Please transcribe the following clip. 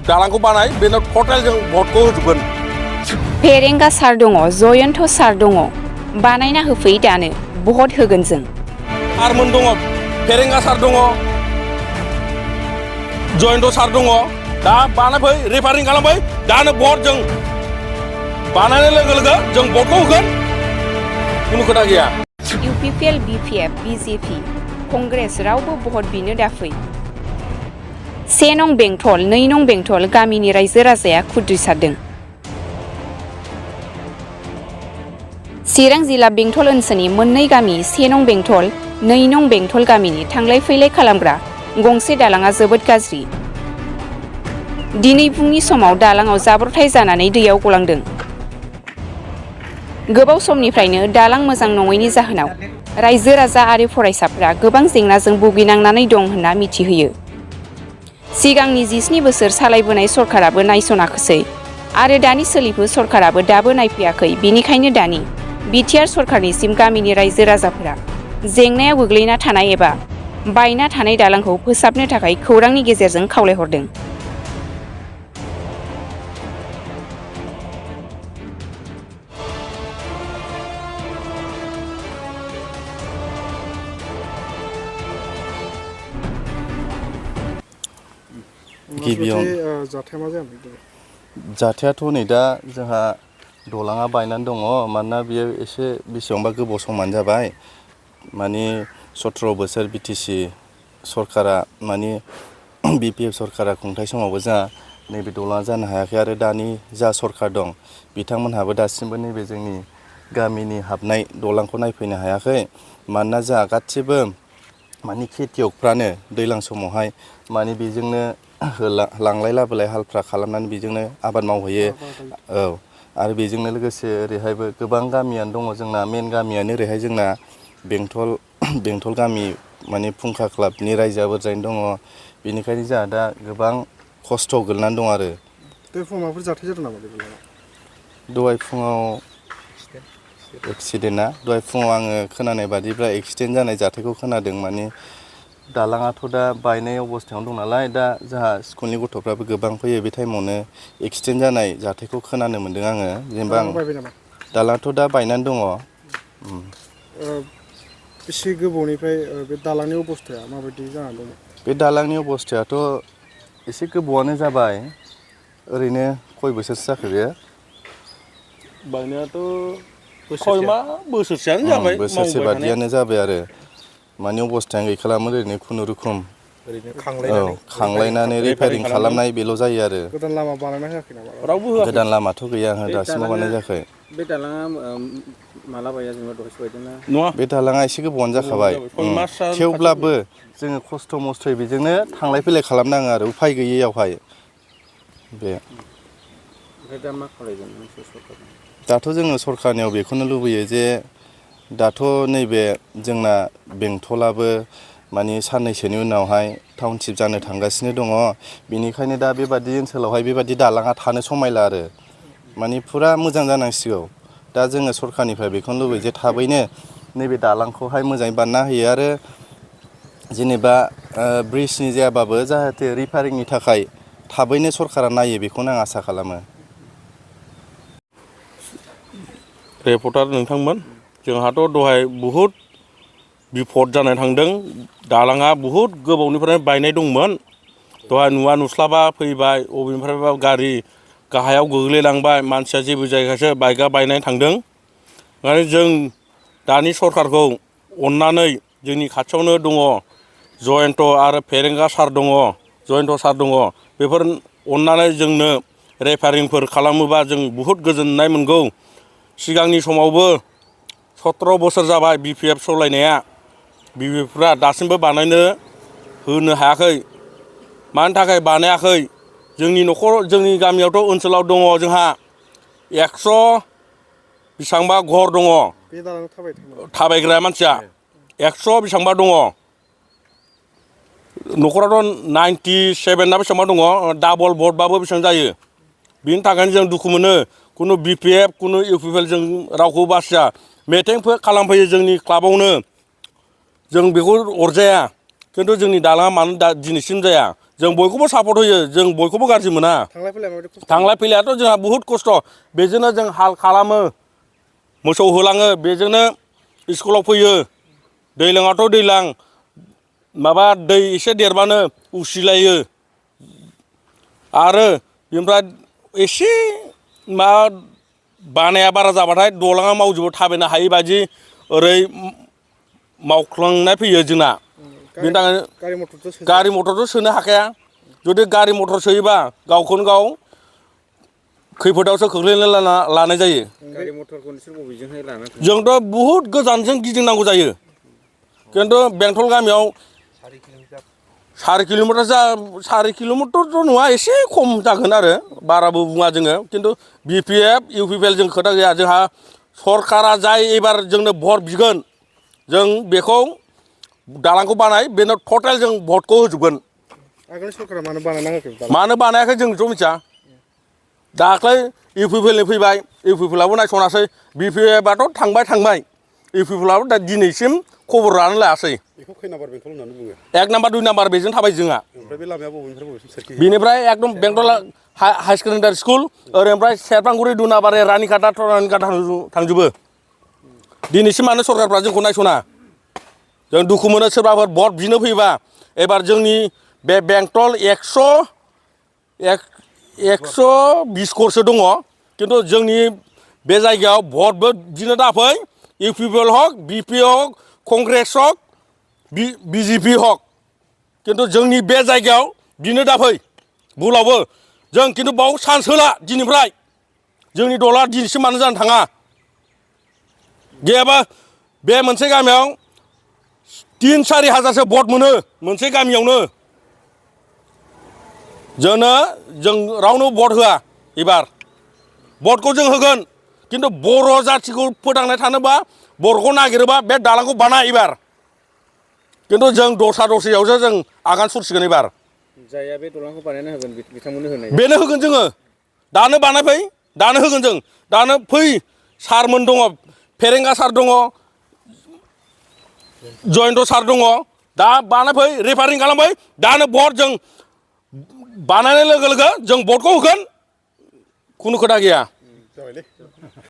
दालांखौ बानाय बेनो टटेल जों भटखौ होजोबगोन फेरेंगा सार दङ जयन्त सार दङ बानायना होफै दानो भट होगोन जों सारमोन दङ फेरेंगा सार दङ जयन्त सार दङ दा बानायफै रेफारिं खालामफै दानो भट जों बानायनाय लोगो लोगो जों भटखौ होगोन कुनु खोथा गैया इउपिपिएल बिपिएफ बिजेपि कंग्रेस रावबो भट बिनो दाफै 1 नं बेंटल 2 नं बेंटल गामिनि रायजो राजाया खुद्रिसारदों चिरां जिल्ला बेंटल ओनसोलनि मोननै गामि 1 नं बेंटल 2 नं बेंटल गामिनि थांलाय फैलाय खालामग्रा गंसे दालाङा जोबोद गाज्रि दिनै फुंनि समाव दालाङाव जाब्रथाय जानानै दैयाव गलांदों गोबाव समनिफ्रायनो दालां मोजां नङैनि जाहोनाव रायजो राजा आरो फरायसाफोरा गोबां जेंनाजों भुगिनांनानै दं होनना मिथिहोयो सिगांनि 17 बोसोर सालायबोनाय सरकाराबो नायसनाखैसै आरो दानि सोलिफु सरकाराबो दाबो नायफैयाखै बेनिखायनो दानि बिटिआर सरकारनिसिम गामिनि रायजो राजाफोरा जेंनायाव गोग्लैना थानाय एबा बायना थानाय दालांखौ फोसाबनो थाखाय खौरांनि गेजेरजों खावलायहरदों जाथायाथ' नै दा जोंहा दलाङा बायनानै दङ मानोना बियो एसे बेसेबांबा गोबाव समानो जाबाय माने 17 बोसोर बिटिसि सरकारा माने बिपिएफ सरकारा खुंथाय समावबो जोंहा नैबे दलाङा जानो हायाखै आरो दानि जा सरकार दं बिथांमोनहाबो दासिमबो नैबे जोंनि गामिनि हाबनाय दलांखौ नायफैनो हायाखै मानोना जोंहा गासिबो माने खेथियकफ्रानो दैज्लां समावहाय माने बेजोंनो लांलाय लाबोलाय हालफ्रा खालामनानै बेजोंनो आबाद मावहैयो औ आरो बेजोंनो लोगोसे ओरैहायबो गोबां गामियानो दङ जोंना मेन गामियानो ओरैहाय जोंना बेंटल गामि माने फुंखा क्लाबनि रायजोआबो ओरैनो दङ बेनिखायनो जोंहा दा गोबां खस्थ' गोलैनानै दं आरो दहाय फुङाव माबाफोर जाथाय जादों नामा दहाय फुङाव एक्सिडेन्टआ दहाय फुङाव आङो खोनानाय बादिब्ला एक्सिडेन्ट जानाय जाथायखौ खोनादों माने दालाङाथ' दा बायनाय अबस्थायावनो दं नालाय दा जोंहा स्कुलनि गथ'फ्राबो गोबां फैयो बे टाइमावनो एक्सिडेन्ट जानाय जाथायखौ खोनानो मोन्दों आङो जेनेबा दालाङाथ' दा बायनानै दङ बेसे गोबावनिफ्राय बे दालांनि अबस्थाया माबायदि जानानै दङ बे दालांनि अबस्थायाथ' एसे गोबावानो जाबाय ओरैनो खय बोसोरसो जाखो बेयो बायनायाथ' बोसोरसेयानो जाबाय बोसोरसे बादियानो जाबाय आरो माने अबस्थायानो गैखालामोन ओरैनो खुनुरुखुम खांलायनानै रिपेयारिं खालामनाय बेल' जायो आरो गोदान लामा बानायना होआखै नामा रावबो होआखै गोदान लामाथ' गैया दासिमबो बानाय जायाखै बे दालाङा माला बाया जेनेबा दहायसो बायदोंना नङा बे दालाङा एसे गोबावानो जाखाबाय थेवब्लाबो जोङो खस्थ' मस्थ'यै बेजोंनो थांलाय फैलाय खालामनाङो आरो उफाय गैयैयावहाय बे ओमफ्राय दा मा खालायगोन नोंसोर सरकारनि दाथ' जोङो सरकारनियाव बेखौनो लुबैयो जे दाथ' नैबे जोंना बेंटलाबो माने साननैसोनि उनावहाय टाउनशिप जानो थांगासिनो दङ बेनिखायनो दा बेबादि ओनसोलावहाय बेबादि दालाङा थानो समायला आरो माने फुरा मोजां जानांसिगौ दा जोङो सरकारनिफ्राय बेखौनो लुबैयो जे थाबैनो नैबे दालांखौहाय मोजाङै बानायना होयो आरो जेनेबा ब्रिजनि जायाबाबो जाहाथे रिपेयारिंनि थाखाय थाबैनो सरकारा नायो बेखौनो आं आसा खालामो रिपर्टार नोंथांमोन जोंहाथ' दहाय बहुद बिपद जानानै थांदों दालाङा बहुद गोबावनिफ्रायनो बायनाय दंमोन दहाय नुवा नुस्लाबा फैबाय अबेनिफ्रायबा गारि गाहायाव गोग्लैलांबाय मानसिया जेबो जायगासो बाइकआ बायनानै थांदों ओंखायनो जों दानि सरकारखौ अननानै जोंनि खाथियावनो दङ जयन्त आरो फेरेंगा सार दङ जयन्त सार दङ बेफोर अननानै जोंनो रिपेयारिंफोर खालामोबा जों बहुद गोजोननाय मोनगौ सिगांनि समावबो 17 बोसोर जाबाय बिपिएफ सालायनाया बिपिएफफ्रा दासिमबो बानायनो होनो हायाखै मानि थाखाय बानायाखै जोंनि जोंनि गामियावथ' ओनसोलाव दङ जोंहा 100 बेसेबांबा घर दङ थाबायग्रा मानसिया 100 बेसेबांबा दङ न'खरावथ' 97 ना बेसेबांबा दङ डाबल भटबाबो बेसेबां जायो बिनि थाखायनो जों दुखु मोनो कुनु बिपिएफ कुनु इउपिपिएल जों रावखौ बासिया मिटिंफोर खालामफैयो जोंनि क्लाबावनो जों बेखौ अरजाया खिन्थु जोंनि दालाङा मानो दिनैसिम जाया जों बयखौबो सापर्ट होयो जों बयखौबो गाज्रि मोना थांलाय फैलाय माबायदि खस्थ' थांलाय फैलायाथ' जोंहा बुहुद खस्थ' बेजोंनो जों हाल खालामो मोसौ होलाङो बेजोंनो स्कुलाव फैयो दैज्लाङाथ' दैज्लां माबा दै एसे देरबानो उसिलायो आरो बेनिफ्राय एसे मा बानाया बारा जाबाथाय दलाङा मावजोबो थाबायनो हायि बायदि ओरै मावख्लांनाय फैयो जोंना बेनि थाखायनो गारि मथरथ' सोनो हाखाया जुदि गारि मथर सोयोबा गावखौनो गाव खैफोदावसो खोख्लैनो लानाय जायो गारि मथरखौ नोंसोर बबेजोंहाय लाना थाङो जोंथ' बुहुद गोजानजों गिदिंनांगौ जायो खिन्थु बेंटल गामियाव 4 किल'मिटारथ' नङा एसे खम जागोन आरो बाराबो बुङा जोङो खिन्थु BPF UPPL जों खोथा गैया जोंहा सरकारा जाय एबार जोंनो भट बिगोन जों बेखौ दालांखौ बानाय बेनो टटेल जों भटखौ होजोबगोन आगोलनि सरकारा मानो बानायना होआखै मानो बानायाखै जोंथ' मिथिया दाख्लै UPPL फैबाय UPPLआबो नायसनासै BPFआथ' थांबाय UPPLआबो दा दिनैसिम खबर लानो लायासै बेखौ खै नाम्बार बेंटल होननानै बुङो 1 नाम्बार 2 नाम्बार बेजों थाबाय जोंहा ओमफ्राय बे लामाया बबेनिफ्राय बबेसिम सोरखि बिनिफ्राय एकदम बेंटल हाई सेकेन्डारि स्कुल ओरैनिफ्राय सेरफांगुरि दुनाबारि रानिखाटा थांजोबो दिनैसिम मानो सरकारफ्रा जोंखौ नायसना जों दुखु मोनो सोरबाफोर भट बिनो फैबा एबार जोंनि बे बेंटल 120 घरसो दङ खिन्थु जोंनि बे जायगायाव भटबो बिनो दाफै UPPL हक BP हक कंग्रेस हक BJP हक खिन्थु जोंनि बे जायगायाव बिनो दाफै बुलावबो जों खिन्थु बाव चान्स होला दिनैनिफ्राय जोंनि दला दिनैसिम मानो जानो थाङा गैयाबा बे मोनसे गामियाव 3-4 हाजारसो भट मोनो मोनसे गामियावनो जों रावनो भट होआ एबार भटखौ जों होगोन खिन्थु बर' जाथिखौ फोथांनाय थानोबा बर'खौ नागिरोबा बे दालांखौ बानाय एबार खिन्थु जों दस्रायावसो जों आगान सुरसिगोन एबार जायहा बे दलांखौ बानायना होगोन बिथांमोननो होनाय बेनो होगोन जोङो दानो बानायफै दानो होगोन जों दानो फै सारमोन दङ फेरेंगा सार दङ जयन्त सार दङ दा बानायफै रेफारिं खालामफै दानो भट जों बानायनाय लोगो लोगो जों भटखौ होगोन खुनु खोथा गैया जाबायलै